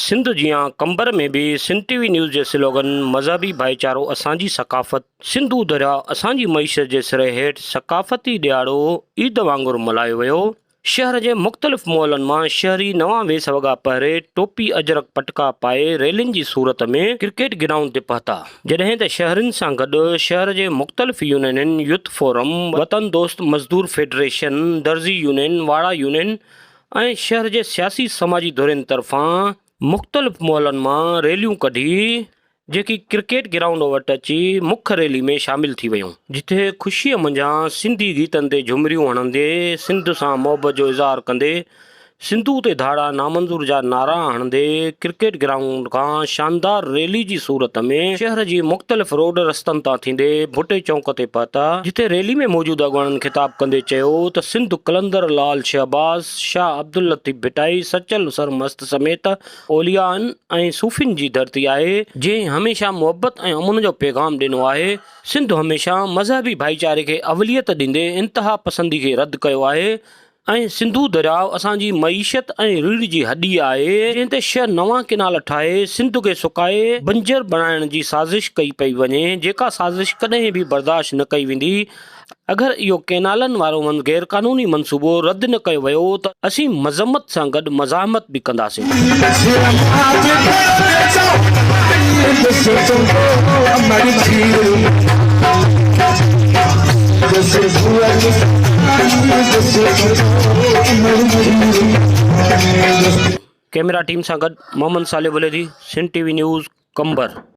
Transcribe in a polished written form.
سنڌ جيان قمبر ۾ به سنڌ ٽي V news جي سلوگن مذهبي ڀائيچارو اسان جي ثقافت، سنڌو درياء اسان جي معيشت جي سري هيٺ ثقافتي ڏهاڙو عيد وانگر ملهايو ويو. شهر جي مختلف محلن مان شهري نوان ويس وڳا پهري، ٽوپي اجرڪ پٽڪا پائي ريلين جي صورت ۾ ڪرڪيٽ گرائونڊ تي پهتا. جڏهن ته شهرين سان گڏ شهر جي مختلف يونينن، يوٿ فورم، وطن دوست مزدور فيڊريشن، درزي يونين، واڙا يونين ۽ شهر جي سياسي سماجي ڌرين طرفان مختلف محلن مان ريليون ڪڍي جيڪي ڪرڪيٽ گرائونڊ وٽ اچي مک ريلي ۾ شامل ٿي ويون، جتي خوشيء منجهان سنڌي گيتن تي جهمريون هڻندي سنڌ سان محبت جو اظهار ڪندي سنڌو تي ڌاڙا نامنظور جا نعرا هڻندي ڪرڪيٽ گرائونڊ کان شاندار ريلي جي صورت ۾ شهر جي مختلف روڊ رستن تان ٿيندي ڀٽي چونڪ تي پهتا، جتي ريلي ۾ موجود اڳواڻن خطاب ڪندي چيو ته سنڌ قلندر لعل شهباز، شاهه عبداللطيف ڀٽائي، سچل سرمست سميت اوليائن ۽ صوفين جي ڌرتي آهي، جنهن هميشه محبت ۽ امن جو پيغام ڏنو آهي، سنڌ هميشه مذهبي ڀائيچاري کي اوليت ڏيندي انتها پسندي کي رد ڪيو آهي ۽ سنڌو درياء اسان جي معيشت ۽ ريڙهه جي هڏي آهي، جنهن تي شهه نوان ڪئنال ٺاهي سنڌ کي سڪائي بنجر بڻائڻ جي سازش ڪئي پئي وڃي، جيڪا سازش ڪڏهن به برداشت نه ڪئي ويندي. اگر اهو ڪئنالن وارو غيرقانوني منصوبو رد نه ڪيو ويو ته اسين مذمت سان گڏ مزاحمت به ڪنداسين. ڪئميرا ٽيم سان گڏ Muhammad Saleh Buledi, Sindh T V news, Qambar.